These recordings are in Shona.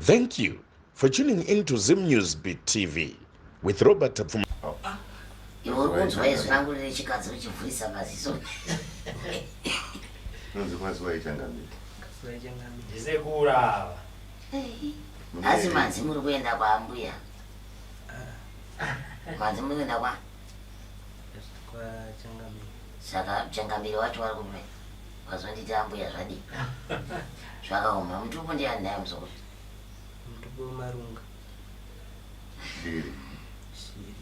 Thank you for tuning in to Zim News Beat TV with Robert Tapfuma. Iwe uri kunzwa izwi rangu rechikadzi richivhurisa maziso. Nonzi mazuva echangamire. Ndisekuru ava. Asi manzi muri kuenda kwaambuya. Manzi muri kuenda kwa? Kwachangamire. Saka changamire wacho vari kupi? Wazonditi ambuya zvadii? Zvakaoma. Mutupo ndiani nhai muzukuru? Mutupo Marunga. Shiri. Shiri.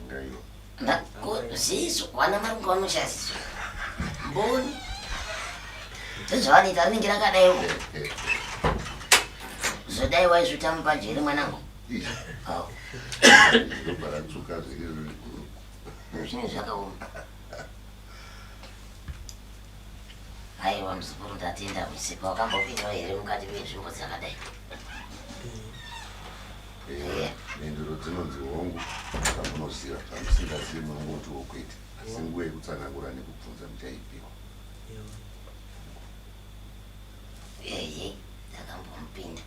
Ngaiwa. Ziso, vana Marunga vanoshaya ziso. Mboni. Sezvavanoita rinenge rakadai. Zvodai waizvita mupajeri mwanangu. Ropa ratsvuka zviri riri guru. Zvinhu zvakaoma. Aiwa muzukuru ndatenda kusipa wakambopindawo here mukati menzvimbo dzakadai? Eh, mhinduro dzinonzi hongu zvamunoziva zvamusingazivi munongotiwo kwete asi nguva yekutsanangura nekubvunza muchaipiwa. Ehe, ndakambomupinda.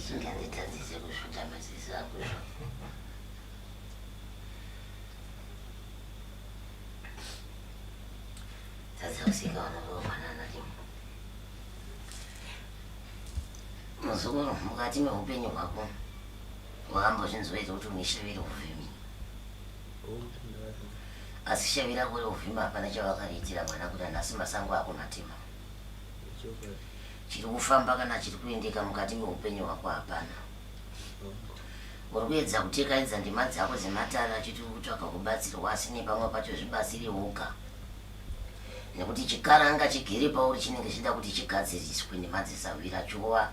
Zvinganditadzise kusvuta maziso angu zvo. Tadza kusika vana dimo. Muzukuru, mukati meupenyu hwako wakambozvinzwa here kuti une shavi reuvhimi? Asi shavi rako reuvhimi hapana chavakariitira mwana kuti nhasi masango ako matema. Chiri kufamba kana chiri kuendeka mukati meupenyu hwako hapana. Uri kuedza kutekaidza ndima dzako dzematare achiti uri kutsvaga kubatsirwa asi nepamwe pacho zvibatsire woga. Nekuti chikaranga chigere pauri chinenge chichida kuti chigadziriswe nemadzisahwira chova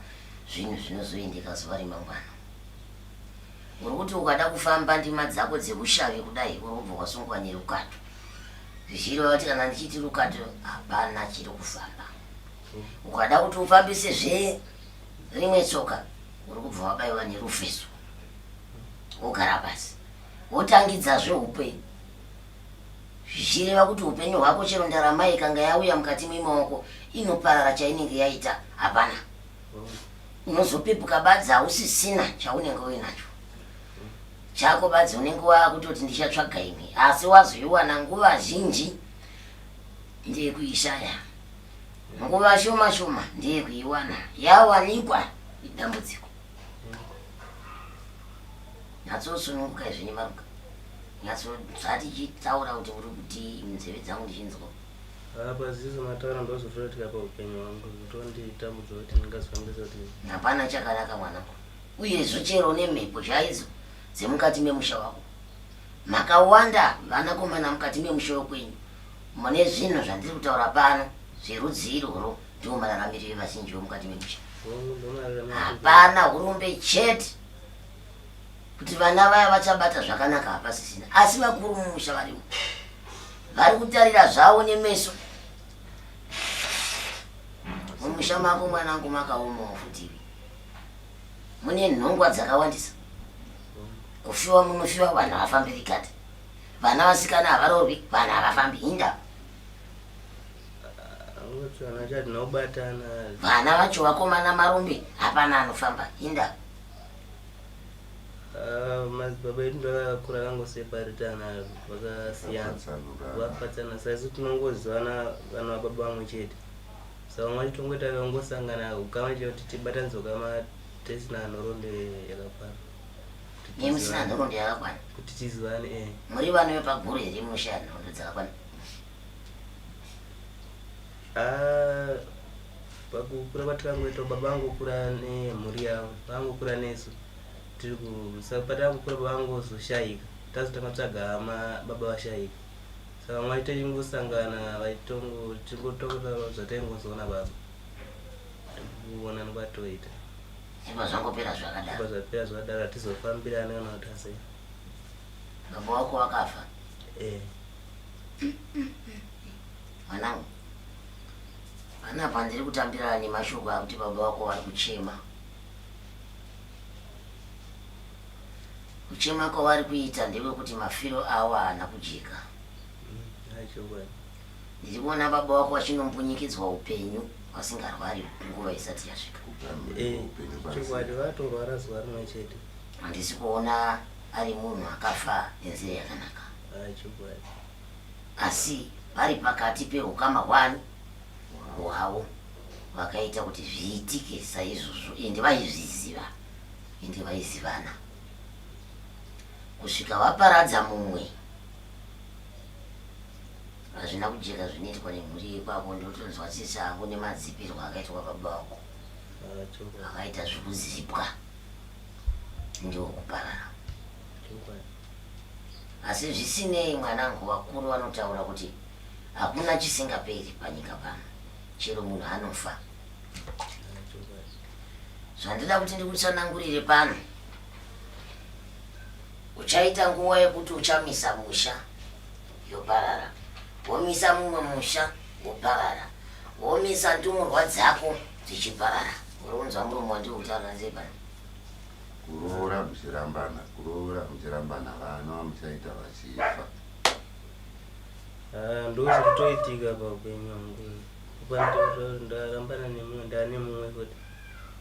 zvinhu zvinozoendeka zuva remangwana. Uri kuti ukada kufamba ndima dzako dzeushavi kudai uri kubva wasungwa nerukato. Zvichireva kuti kana ndichiti rukato hapana chiri kufamba. Ukada kuti ufambise zve rimwe tsoka uri kubva wabaiwa nerufeso wogara pasi wotangidzazve upenyu zvichireva kuti upenyu hwako chero ndarama ikanga yauya mukati memaoko inoparara chainenge yaita hapana unozopepuka badzi hausisina chaunenge uinacho chako badzi unenge waakutoti ndichatsvaga imwe asi wazoiwana nguva zhinji ndeyekuishaya Nguva shoma shoma ndiye kuiwana yawanikwa idambudziko. Nyatsosununguka izvi nemaruka. Nyatso zvatichitaura kuti uri kuti nzeve dzangu ndichinzwa. Apa zizo mataura ndozvotoitika paupenyu hwangu zvotonditambudza kuti ndingazvifambisa kuti Hapana chakanaka mwanangu. Uyezve chero nemhepo chaidzo dzemukati memusha wako. Makawanda vanakomana mukati memusha wekwenyu Mune zvinhu zvandiri kutaura pano zverudzi irworwo ndiwo mararamiro evazhinji vemukati memusha. Hapana hurumbe chete kuti vana vaya vachabata zvakanaka hapasisina, asi vakuru mumusha varimo vari kutarira zvavo nemeso. Mumusha mako mwanangu makaomawo futivi, mune nhongwa dzakawandisa. Kufiwa munofiwa vanhu havafambirikati. Vana vasikana havaroorwi, vanhu havafambi. Hinda. Vana vacho vakomana marombe, hapana anofamba. Hinda. Ah, madzibaba edu ndakakura akangoseparitana vakasiyana vapatsana saisu tinongozivana vana vababa vamwe chete saka vamwe vacho tongoita vangosangana ukama chete kuti tibatanidze ukama tisina nhoroondo yakakwana Nei musina nhoroondo yakakwana? Kuti tizivane eh. Muri vana vepaguru here munoshaya nhoroondo dzakakwana? Ah, pakukura kwatikangoita baba vangokura nemhuri yavo vangokura nesu tiri ku saka patangokura baba vangozoshaika tazotanga tsvaga hama baba vashaika saka vamwe vacho tichingosangana vaitongo tichingotongotaura zvataingozoona baba tikuonana kwatoita Zvibva zvangopera zvakadaro. Zvibva zvapera zvakadaro hatizofambirani kana kuti asei. Baba wako wakafa? Eh. Mwanangu. Panapa ndiri kutambirana nemashoko akuti baba wako vari kuchema. Kuchema kwavari kuita ndekwekuti mafiro avo haana kujeka. Mm, Ndiri kuona baba wako vachinombunyikidzwa upenyu vasingarwari nguva isati yasvika. Eh, chokwadi vatorwara zuva rimwe chete. Handisi kuona ari munhu akafa nenzira yakanaka. Chokwadi. Asi vari pakati pehukama hwani hwavo vakaita kuti zviitike saizvozvo ende vaizviziva ende vaizivana kusvika vaparadza mumwe. Hazvina kujeka zvinoitwa nemhuri yekwako ndotonzwa tsitsi hangu nemadzipirwo akaitwa baba vako. Akaita zvekuzipwa ndiwo kuparara. Asi zvisinei mwanangu vakuru vanotaura kuti hakuna chisingaperi panyika pano chero munhu anofa. Zvandida kuti ndikutsanangurire pano uchaita nguva yekuti uchamisa musha yoparara womisa mumwe musha woparara womisa ndumurwa dzako dzichiparara uri kunzwa murume wandiri kutaura nzee pano kuroora muchirambana kuroora muchirambana vana vamuchaita vachifa ah, ndozvikutoitika paupenyu hwangu ndarambana nemumwe ndane mumwe futi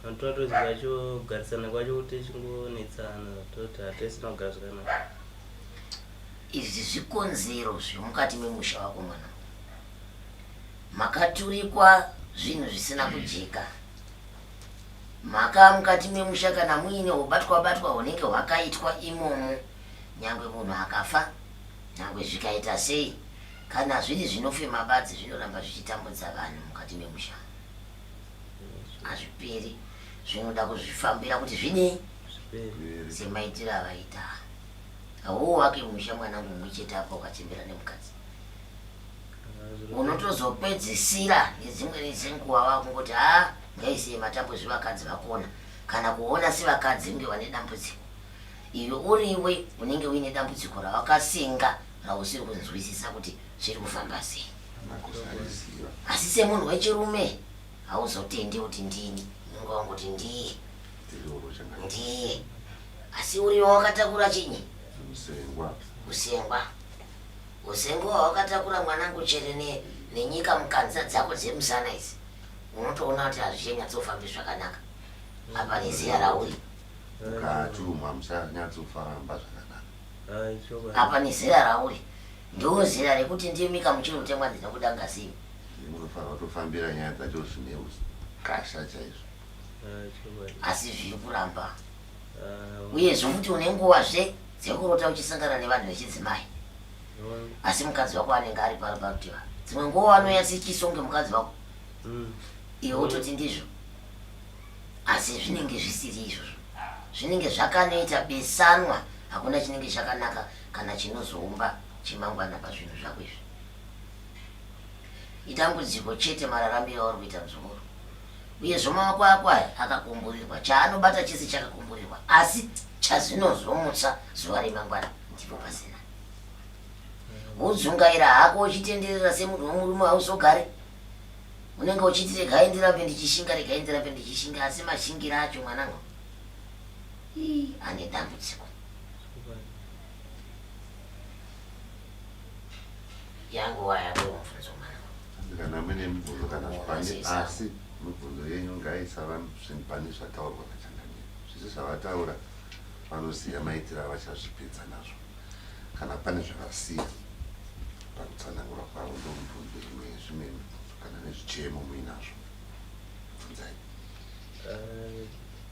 Totozi zvacho kugarisana kwacho kuti tichingonetsana toti hatisina kugara zvakanaka. Izvi zvikonzero zvemukati memusha wako mwana. Makaturikwa zvinhu zvisina kujeka. Maka mukati memusha kana muine hubatwa batwa hunenge hwakaitwa imomo nyangwe munhu akafa nyangwe zvikaita sei kana zviri zvinofema badzi zvinoramba zvichitambudza vanhu mukati memusha. Hazviperi zvinoda kuzvifambira kuti zvidii semaitiro avaita hauwo wake musha mwanangu mumwe chete apa ukachembera nemukadzi unotozopedzisira nedzimweni dzenguva wakungoti haa ngaisiye matambo zvevakadzi vakona kana kuona sevakadzi kunge vane dambudziko iwe uriwe unenge uine dambudziko rawakasenga rausiri kunzwisisa kuti zviri kufamba sei asi semunhu wechirume hauzotendi kuti ndini unenge wangoti ndiye ndiye asi uriwe wakatakura chinyi usengwa usengwa hwawakatakura mwanangu chere nenyika mukanza dzako dzemusana idzi unotoona kuti hazvichanyatsofambi zvakanaka apa nezera rauri mukati umu hamuchanyatsofamba zvakanaka apa nezera rauri Ndoo zera rekuti ndimika muchiri kutemwa ndinokuda ngazi imi. Munofanira kutofambira nyaya dzacho zvine ukasha chaizvo. Asi zviri kuramba. Uyezve futi une nguva zve dzekurota uchisangana nevanhu vechidzimai. Asi mukadzi wako anenge ari paro parutivi. Dzimwe nguva anouya sechiso kunge mukadzi wako. Iwe wototi ndizvo. Asi zvinenge zvisiri izvozvo. Zvinenge zvakanoita besanwa hakuna chinenge chakanaka kana chinozoumba chemangwana pazvinhu zvako izvi. Idambudziko chete mararamiro auri kuita muzukuru. Uyezve maoko ako aya akakomborerwa, chaanobata chese chakakomborerwa, asi chazvinozomutsa zuva remangwana ndipo pasina. Wodzungaira hako uchitenderera semunhu wemurume hauzogare. Unenge uchiti regai ndirambe ndichishinga, regai ndirambe ndichishinga, asi mashingira acho mwanangu ii ane dambudziko. Yanguva yako yomubvunzo mwana. Kana mune mibvunzo kana pane asi mibvunzo yenyu ngaisava pane zvataurwa nachangamire. Zvese zvavataura vanoziva maitiro avachazvipedza nazvo. Kana pane zvavasiya pakutsanangura kwavo ndomibvunzo imwe yezvimwe mibvunzo kana nezvichemo muinazvo bvunzai. Eh,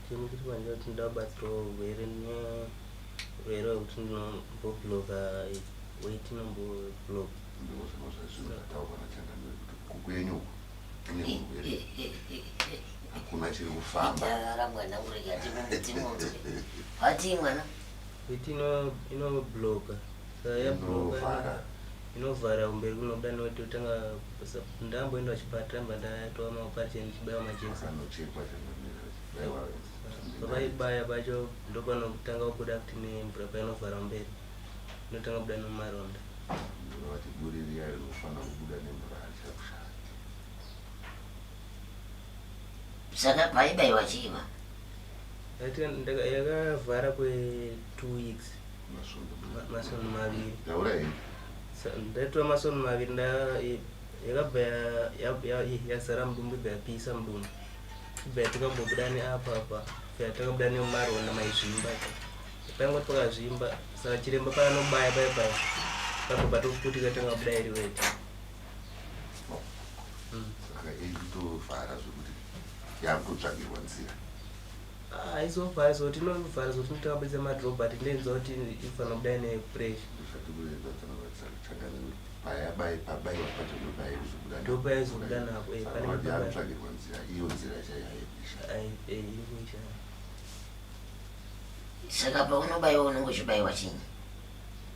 chemo chiri kwandiri kuti ndoda kubatsirwa urwere Rwere rwekuti ndinombobloka weight inombobloka. Ndizvo zvimwe zvezvinhu zvataurwa nachangamire kuti kukwenyu uku kune urwere hakuna chiri kufamba. Tara mwana urega timunzwe. Vatii mwana? Weight inobloka. Saka yabloka Inovhara. inovhara kumberi kunobuda neweti yotanga ndamboenda kuchipatara mba ndaitwa maoperation ndichibaiwa majekiseni. Akanochekwa changamire achibaiwa Pavaibaya pacho ndopanotanga kubuda futi nemvura painovhara mberi inotanga kubuda nemaronda. Vati buri riya rinofanira kubuda nemvura harichakushandi. Saka paibaiwa chiiva? Yakavhara kwe 2 weeks. Masvondo maviri. Taura henyu. Ndaitora masvondo maviri nda Yakabva yazara mudumbu ibva yapisa mudumbu. Ibva yatokambobuda neapa apa. Ibva yatokabuda nemumaronda maizvimba. Paingoti pakazvimba saka chiremba paanobaya paya paya pabva patoputika tanga buda iri weti. Saka iri kutovhara zvekuti yakutotsvagirwa nzira. Haizovhari so tinovhara so tinotanga budisa madrop but ndinzwa kuti ifanira kubuda ine pressure. Ndosati kuedza tsanangura payabai pabaiwa pacho ndopaizobuda. Ndopaizobuda napo, Saka panenge wati pabaya. yakutsvagirwa nzira iyo nzira chaiyo haikushaya. Ai, iri kuishaya. Saka paunobaiwa unenge uchibayiwa chinyi?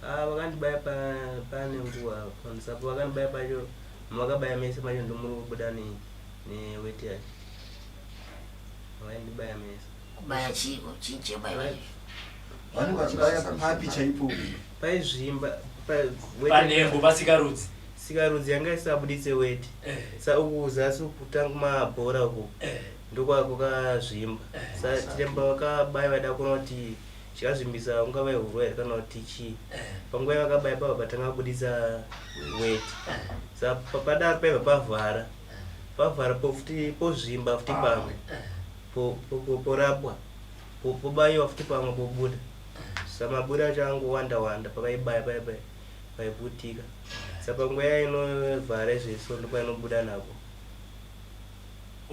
Ah, vakandibaya pane nguva pandisapo vakandibaya pacho makabaya mese macho ndomuri kubuda neweti yacho vaindibaya mese. Kubaya chiiko? Chii chebaiwa icho? Vanenge vachibaya papi chaipo? Paizvimba Panhengo pasikarudzi. Sikarudzi yanga isabuditse weti. Sa uku zasi kutanga mabhora uku ndokwakazvimba. Sa chiremba vakabaya vaida kuona kuti chikazvimbisa ungava hurwa here kana kuti chii. Panguva yavakabaya pabva patanga kubuditsa weti. Sa padaro paibva pavhara. Pavhara pofuti pozvimba futi pamwe. Porapwa. Pobayiwa futi pamwe pobuda. Sa mabuda acho angowanda wanda pavaibaya paya paya paiputika. Sa panguva yainovhara izvezvi ndopainobuda napo.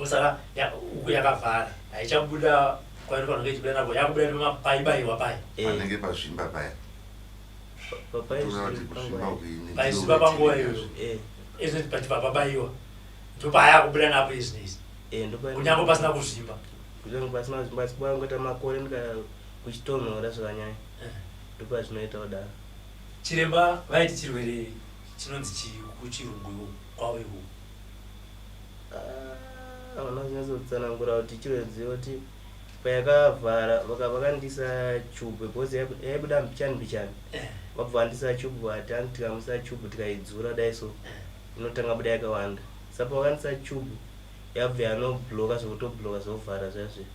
Saka uku yakavhara haichabuda kwainofanira kunge ichibuda napo, yakubuda nepaibaiwa paya. Panenge pazvimba paya. Toona kuti kuzvimba uku ini Paizvimba panguva iyoyo. Izvi pachibva pabaiwa ndopaya kubuda napo izvi izvi. Kunyange pasina kuzvimba. Kunyange pasina kuzvimba, asi kwangoita makore ndika kuchitonhora zvakanyanya. Ndopazvinoita kudaro. Chiremba vaiti chirwere chinonzi chii kuchirungu kwavo ikoko? Havana kunyatsotsanangura kuti chirwere kuti payakavhara vakandisa chubhu because yaibuda mbichani mbichani. Vabva vandisa chubhu vati hanzi tikamuisa chubhu tikaidzura dai so inotanga buda yakawanda. Saka pavakandisa chubhu yabva yanobloka zvekutobloka zvovhara zviya zviya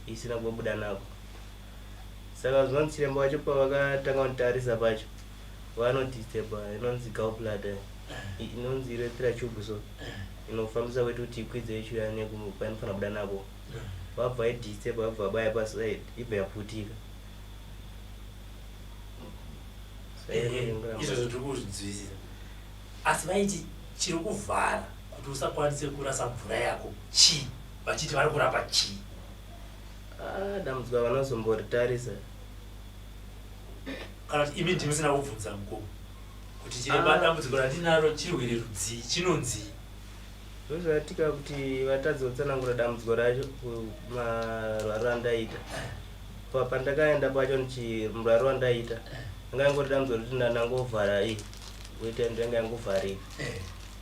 isina kubuda nako. Saka zvinonzi chiremba wacho pavakatanga kunditarisa pacho vanodisturba inonzi gallbladder inonzi urethra tube so inofambisa weti kuti ikwidze ichiuya painofanira kubuda napo. Vabva vaidisturba vabva vabaya paside ibva yaputika. Izvozvo tiri kuzvinzwisisa, asi vaiti chiri kuvhara kuti usakwanise kurasa mvura yako chii? Vachiti vari kurapa chii? Ah, dambudziko havanozomboritarisa. Kana kuti imi ndimusina kubvunza mukoma kuti chiremba, dambudziko randinaro chirwere rudzii, chinonzii? Ndozvatika kuti vatadza kutsanangura dambudziko racho marwaro andaita. Pandakaenda pacho murwaro wandaita anga ingori dambudziko rekuti ndangovhara i weti ndanga yangovharika.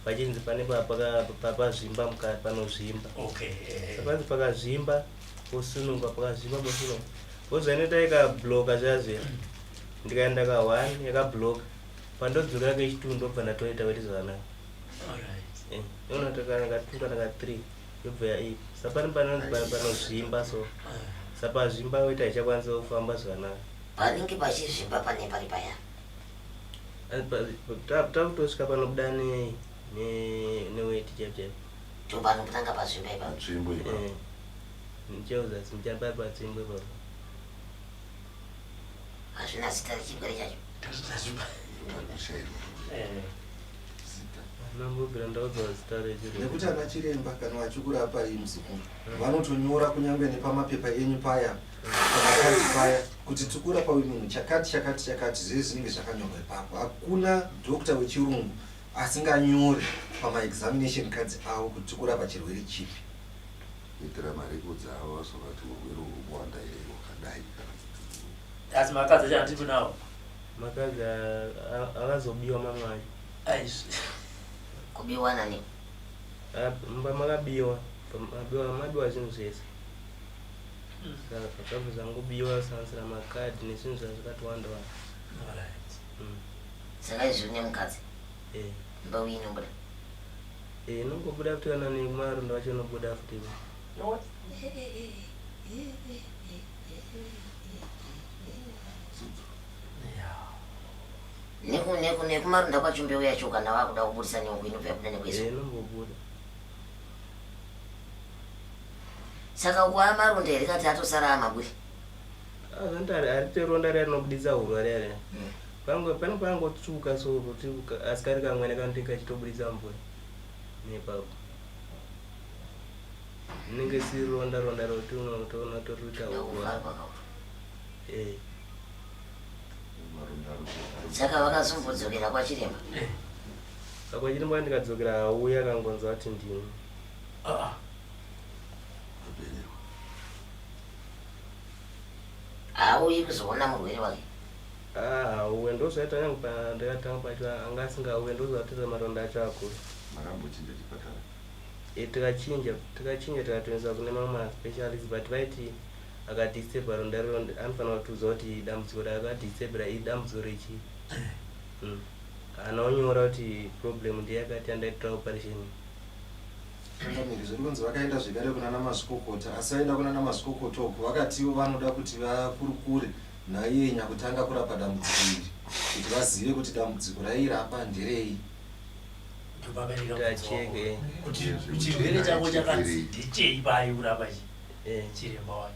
Pachinzi pane pazvimba mukati panozvimba. Panzi pakazvimba posununga, pakazvimba posununga. Pozvainoita ikabloka zviya zviya. Ndikaenda ka 1 yakabloka. Pandodzokera kechi2 ndobva ndatoita weti zvakanaka. Inoona kana ka 2 kana ka 3 yobva ya saka pane panonzi panozvimba so. Saka pazvimba weti haichakwanisa kufamba zvakanaka. Panenge pachizvimba pane pari paya? Takutosvika panobuda neweti chaipo chaipo. Ndopanotanga pazvimba ipapo. Patsvimbo ipapo. Ndichauzasi muchapari patsvimbo ipapo. Hazvina zita rechirwere chacho. Kushairwa zita. Nambobvira ndaudzwa zita rechirwere. Nekuti ana chiremba kana vachikurapa iyi muzukuru vanotonyora kunyange nepamapepa enyu paya, pamakadhi paya, kuti tikurapa uyu munhu chakati chakati chakati, zvese zvinenge zvakanyorwa ipapo. Hakuna doctor wechirungu asinganyori pamaexamination cards avo kuti tikurapa chirwere chipi. Kuitira marecords avo vasovati urwere huri kuwanda here hwakadai kana kuti Asi makadzi acho handipo nawo. Makadzi akazobiwa mamwe acho. Aizvi. Kubiwa nani? Mumba makabiwa, mabiwa zvinhu zvese. Saka zvakabva zvangobiwa kusanganisira makadhi nezvinhu zvazvakati wanda wanda. Saka izvi une mukadzi? Eh. Mbeu iyi inobuda? Eh, inongobuda futi kana nemarondo acho inobuda futi. Nekumarunda kwacho mbeu yacho kana wakuda kubudisa neuku inobva yabuda nekuiso. Eh, inombobuda. Saka uku amarunda here kati atosara amaburi? Azonti harite ronda riya rinobudisa hurwa riya riya. Pango pane pangotsvuka so kuti asi kari kamwene kanoti kachitobudisa mvura nepapo. Rinenge si ronda ronda roti unotoona toruita hurwa. Ndokuvharwa kauri. Eh. Saka vakazombodzokera kwachiremba. Saka chiremba ndikadzokera auya akangonzwa kuti ndini. Ah, Hauyi kuzoona murwere wake. Ah, auye ndozvaita nyange pandakatanga pacho anga asingauye ndozvatoita maronda acho akura. Makambochinja chipatara? E, tikachinja tikachinja tikatoendesa kune mamwe maspecialist but vaiti akadisturba ronda riro anofanira kutiudza kuti dambudziko raakadisturbira idambudziko rechii. Kana onyora kuti problem ndeyakati yandaitira operation. Changamire, zviri kunzi vakaenda zvekare kunana mazvikokota asi vaenda kunana mazvikokota uku vakatiwo vanoda kuti vakurukure naiye nyakutanga kurapa dambudziko iri kuti vazive kuti dambudziko rairapa nderei. Ndopakaita mubvunzo wako. Tacheke. Kuti chirwere chako chakanzi ndechei paaikurapa chi chiremba wacho.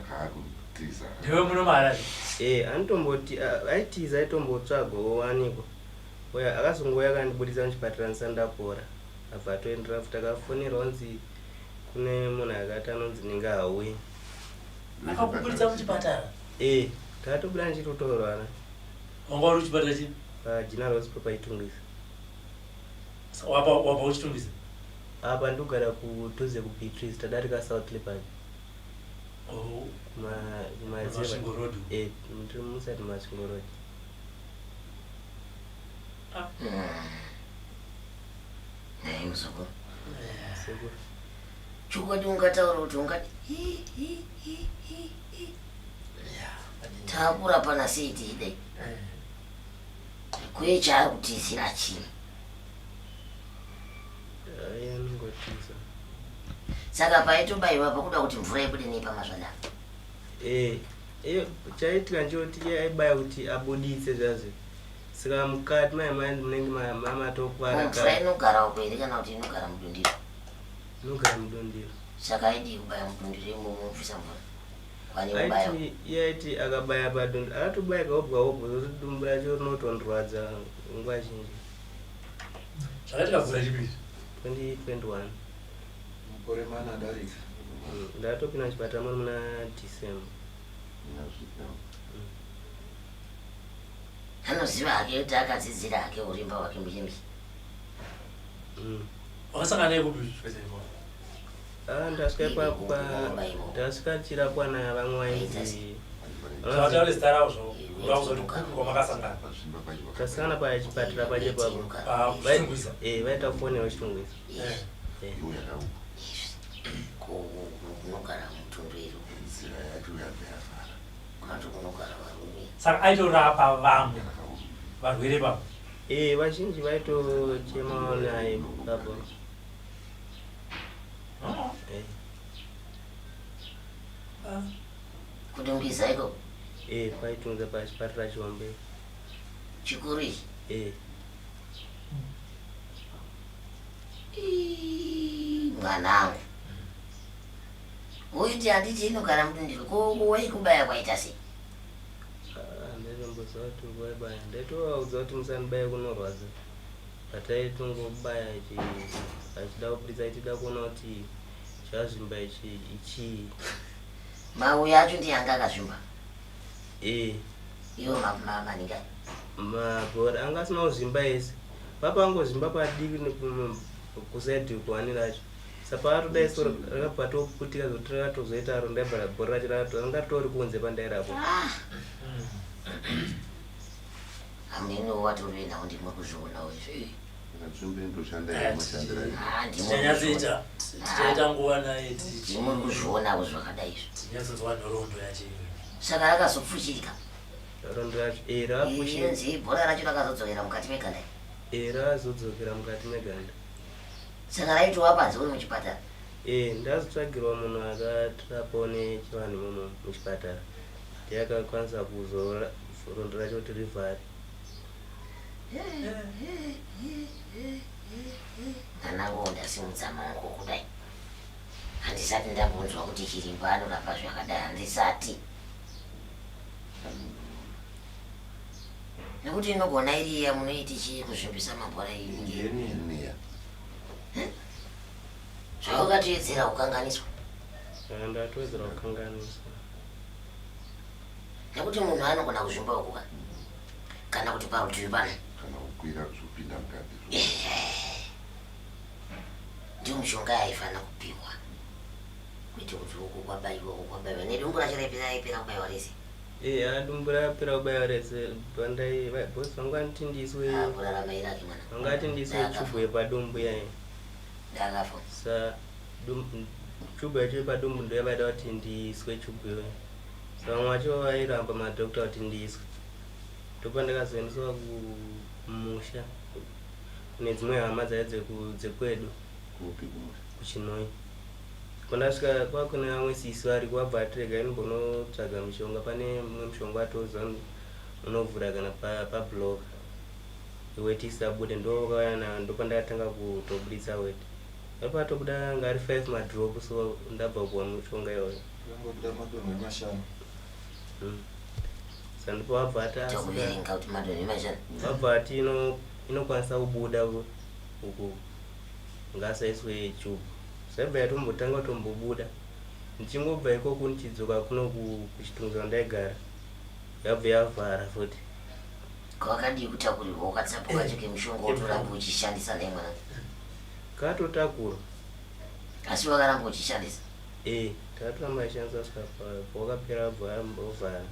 Akakutiza. Ndiwe muno maHarare. Eh, anotomboti aitiza aitombotsvagwa owanikwa. Oya akazongouya akandibudisa muchipatara ndisati ndapora. Abva atoenderera futi akafonerwa kunzi kune munhu akati anonzi ninga hauyi. Akakubudisa muchipatara. Eh, takatobuda ndichitotorwana Wanga uri kuchipatara chipi? paGeneral Hospital paItungwiza. Wapa wapa uchiTungwiza. Apa ndikugara kudhuze kuBeatrice tadarika South Leopard. Oh, Kuma kumadziva. Masvingo Road. Eh, ndiri musati Masvingo Road. Nhai muzukuru. Sekuru. Chokwadi ungataura kuti ungati hi hi hi hi hi. Takurapana sei tichidai? Kuye chaari kutizira chii? Ai anongotiza. Saka paitobaiwa pakuda kuti mvura ibude nei pamazvadaro? Eh, iyo chaitika ndechekuti iye aibaya kuti abuditse zvazvo. Saka mukati mai mai munenge mamatokwara Mvura inogara uko here kana kuti inogara mudundiro? Inogara mudundiro. Saka aidii kubaya mudundiro imomo mobvisa mvura? Pane kubaya. Aiti iye aiti akabaya padundu akatobaya kaobwa obwa zvokuti dumbu racho rinotondorwadza nguva zhinji. Zvakaitika gore ripi izvi? 2021. Makore mana adarika. Ndakatopinda muchipatara muri muna December. Anoziva hake kuti akadzidzira hake urimba hwake muchimbi. Wakasangana naye kupi zvese izvo? Ah, ndasvika ipapo ndasvika ndichirapwa navamwe vainzi Zvataure zita ravo zvavo. Uda kuzoti kupi kwamakasangana? Tasangana pachipatara pacho ipapo. Ah, kuChitungwiza. Eh, vaita kufonera kuChitungwiza. Eh. Kunogara mutundu iro. Nzira yacho yabva yavhara. Kwacho kunogara varume. Saka aitorapa vamwe varwere papo. Eh, vazhinji vaitochemawo naye ipapo. Eh. Kutungwiza iko? Eh, paitunza pachipatara chihombe. Chikuru ichi? Eh. Mwanangu. Uiti handiti inogara mudundiro ko waikubaya kwaita sei? Ah, ndaitomboziva kuti waibaya. Ndaitovaudza kuti musandibaya kunorwadza. But aitongobaya achida kubudisa achida kuona kuti chazvimba ichi ichii. Mauya acho ndiye anga akazvimba. Eh. Iwo maninga. Mabhora anga asina kuzvimba ese. Papa angozvimba padiki kusaidi kuwani racho. Saka paatoda iso rakabva toputika zvekuti rakatozoita ronda bhora racho ranga ritori kunze pandairapwa. Hameno watori nawo ndimwe kuzvionawo izvi. Tsvimbo inotoshanda here mashandiro ayo? Ah, ndimwe Tichanyatsoita tichaita nguva naye ndimwe kuzvionawo zvakadai izvi. tinyatsonzwa nhoroondo yacho iyoyo. Saka rakazopfuchirika. Rondo racho eh rakafushika. Inzi bhora racho rakazodzokera mukati meganda. Eh rakazodzokera mukati meganda. Saka raitova panze uri muchipatara. Eh ndazotsvagirwa munhu akatirapawo nechivanhu imomo muchipatara. Ndiye akakwanisa kuzora rondo racho kuti rivhare. Mwanangu, ndasimudza maoko kudai, handisati ndambonzwa kuti chirimba anorapa zvakadai, handisati. Nekuti inogona iri iya munoiti chii kuzvimbisa mabhora iyi? Hernia. Zvawakatoedzera kukanganiswa. Ndatoedzera kukanganiswa. Nekuti munhu anogona kuzvimba ukuka kana kuti parutivi pano. Kana kukwira zvopinda mukati. Ndiyo mishonga yaifanira kupiwa kuite kuti uku kwabaiwa, uku kwabaiwa, nedumbu racho raipera kubaiwa rese. Eya, dumbu rapera kubaiwa rese. Pandai boss vangu vanoti ndiiswe. Ah, kurarama irake mwana. Vanga vati ndiiswe chubhu yepadumbu yayi. Ndakafa. Sa chubhu yacho yepadumbu ndo yavaida kuti ndiiswe chubhu iyoyo. Sa vamwe vacho vairamba madhokta kuti ndiiswe. Ndopandakazoendeswa kumusha kune dzimwe hama dzaive dzekwedu. Kupi kumusha? KuChinhoyi. Pandasvika kwakune vamwe sisi variko vabva vati regai ndimbonotsvaga mishonga, pane mumwe mushonga watoziva unovhura kana pablock weti isabude, ndopandakatanga kutobuditsa weti. Ndopatobuda anga ari 5 madrop, so ndabva kupuwa mushonga iyoyo. Yangobuda madonhwe mashanu. Saka ndipo vabva vati asi Tokuverenga kuti madonhwe mashanu. Vabva vati inokwanisa kubuda uku ngasaiswe chubhu. Zvaibva yatombotanga kutombobuda. Ndichingobva ikoko ndichidzoka kuno kuChitungwiza kwandaigara, yabva yavhara futi. Kwakadii kutakurirwa ukatsapo kacho kemushonga wotoramba uchishandisa nhai mwana? Katotakurwa. Asi wakaramba uchishandisa? Eh, takatoramba tichishandisa kusvika pawakapera wabva wavhara.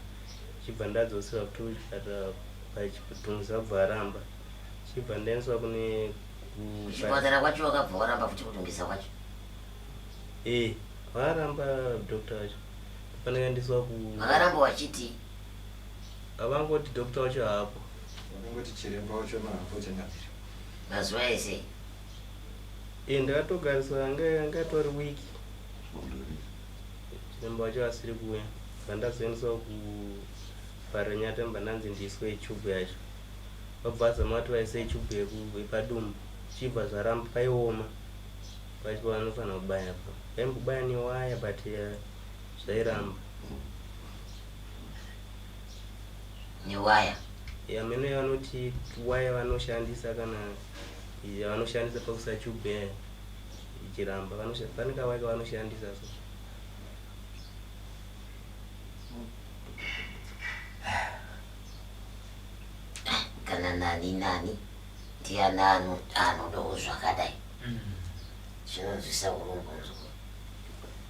Chibva ndadzosera futi kuchipatara paChitungwiza vabva varamba. Chibva ndaendeswa kune Kuchipatara kwacho wakabva waramba futi kutungisa kwacho? Eh, vakaramba doctor wacho. Pandakaendeswa ku Vakaramba wachiti? Havangoti doctor wacho haapo. Vakangoti chiremba wacho haapo changamire. Mazuva ese? Eh, ndakatogariswa anga atori week. Chiremba wacho asiri kuuya. Pandazoendeswa kuParirenyatwa ndanzi ndiiswe chubhu yacho. Vabva vazama kuti vaise chubhu yepadumbu. Chibva zvaramba, paioma. Pacho pavanofanira kubaya pa. Vaimbobaya newaya but zvairamba. Newaya? Ya, meno yavanoti waya vanoshandisa kana yavanoshandisa pakuisa chubhu yaya ichiramba. Pane kawaya kavanoshandisa so. Kana nani nani ndiani anodawo zvakadai, zvinonzwisa urombo muzukuru.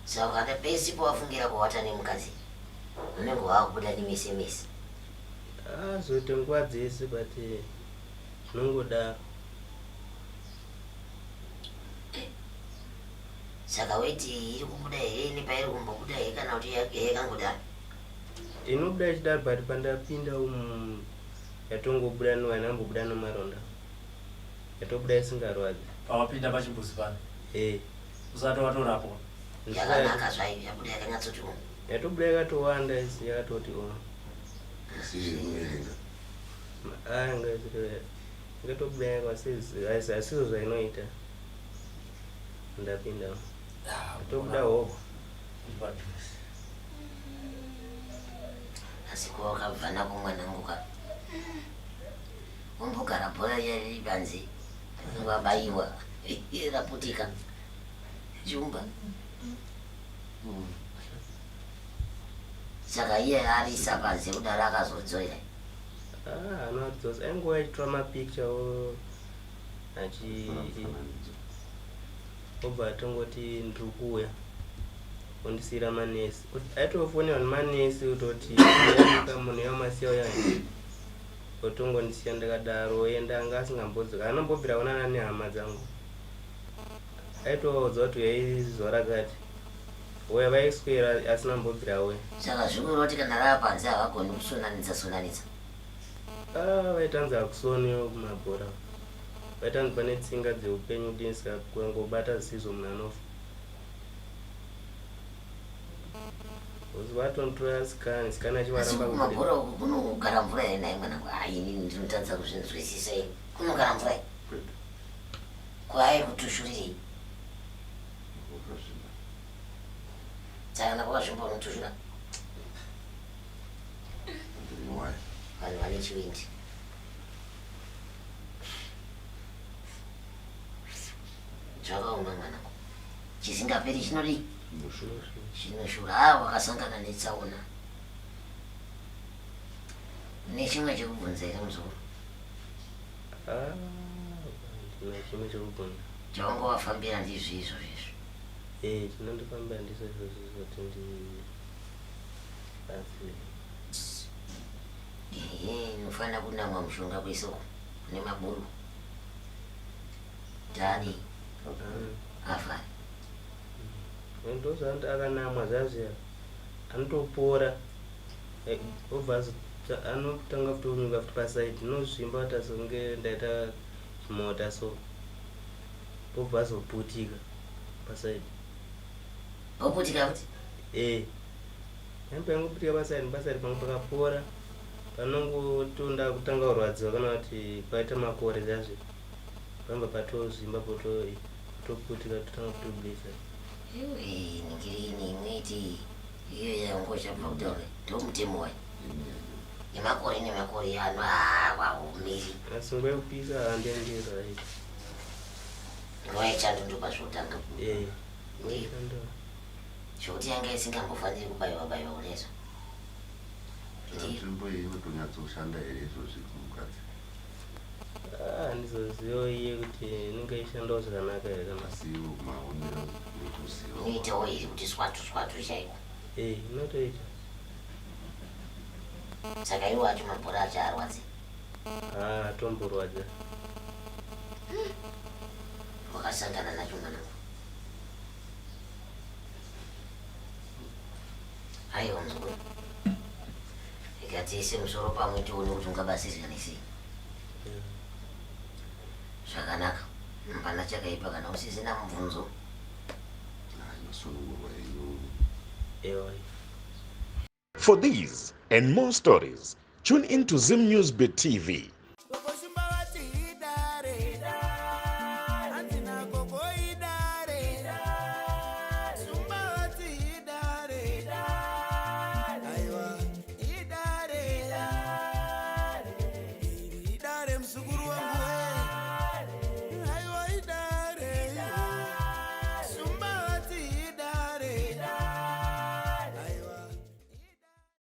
Saka ukada pese pawafungira kuwata nemukadzi unenge wakubuda nemese mese. Zoite nguva dzese but zvinongodaro. Saka weti iri kubuda here nepairi kumbobuda here kana kuti yakangodaro? Inobuda ichidaro but pandapinda umu yatongobuda haina kumbobuda nemaronda. Yatobuda isingarwadzi. Pawapinda pachimbuzi pano? Eh. Usati watorapwa? Yakanaka zvayo, yabuda yakanyatsoti o. Yatobuda yakatowanda yakatoti o. Asi inoverenga. Aya ngatobuda asizvo zvainoita. Ndapinda. Yatobuda hobho. Asi ko wakabva nako mwanangu ka. Umbogara bhora riya riri panze. Wabaiwa. Raputika. Jumba. Saka iye arisa panze kudaro akazodzorera. Ah, anodzosa. Ainguva achitora mapicture o achi obva atongoti ndiri kuuya. Ondisiira manesi. Aitofonera nemanesi kutoti yanika munhu yamasiya uya. Otongondisiya ndakadaro oenda, anga asingambodzoka. Anombobvira aonana nehama dzangu. Aitovaudza kuti uyai zuva rakati. Uya vaiswera asina kumbobvira auya. Saka zvikureva kuti kana rava panze havagoni kusonanidza sonanidza. Ah, vaitanzi hakusoniwo kumabhora. Vaitanzi pane tsinga dzeupenyu kudini saka kungobata zvisizvo munhu anofa. Vatontora scan, scan yacho Asi varamba kubuda. kumabhora uku kunogara mvura here nhai mwanangu? Hai inini ndinotadza kuzvinzwisisa ini. Kunogara mvura here? Kwete. Kwai kutushurirei? Wakazvimba. Saka kana kwakazvimba unotushura? Ndini waya. Vanhu vane chivindi. Zvakaoma mwanangu. Chisingaperi chinodii? Chinoshura. Haa wakasangana netsaona. Nechimwe chekubvunza here muzukuru? Ah, ndina chimwe chekubvunza. Chawanga wafambira ndizvo izvo izvo. Eh, chinondifambira ndizvo izvozvo kuti ndi asi Ehe, unofanira kunamwa mushonga kwese uku kune maburu. Tadi afari. Ndozvaanoti akanamwa zviya zviya anotopora eh, obva anotanga kutonyuka futi pasaidi inozvimba kuti azonge ndaita chimota so obva azoputika pasaidi. Oputika futi? Eh. Nyambo yangoputika pasaidi pasaidi pangu pakapora panongotonda kutanga kurwadziwa kana kuti paita makore zviya zviya panobva patozvimba potoputika totanga kutobudisa. Iwe ningirini imweti iyo yangu chabva kutaura ndomutemo wayo nemakore nemakore ano hawaumiri. Asi nguva yekupisa handiendi right. Nguva yechando ndopazvotanga. Eh. Ndiyo. Zvekuti yanga isingambofaniri kubaiwa baiwa kuneso. Ndiyo. Nzvimbo iyi inotonyatsoshanda here izvozvi kumukadzi? Ah, handizoziva iye kuti inenge ishandawo zvakanaka here kana. Asi iwo maonero nekuziva. Inoitawo here kuti swatu swatu chaiko? Eh, inotoita. Saka iwo acho mabhora acho arwadzi. Ah, atomborwadza. Wakasangana nacho mwanangu. Aiwa muzukuru. Ikatiise musoro pamwe tione kuti ungabatsirikane sei. Zvakanaka. Hapana chakaipa kana usisina mubvunzo. Inosunungurwa yenyu. Ewa. For these and more stories, tune in to Zim News Bit TV.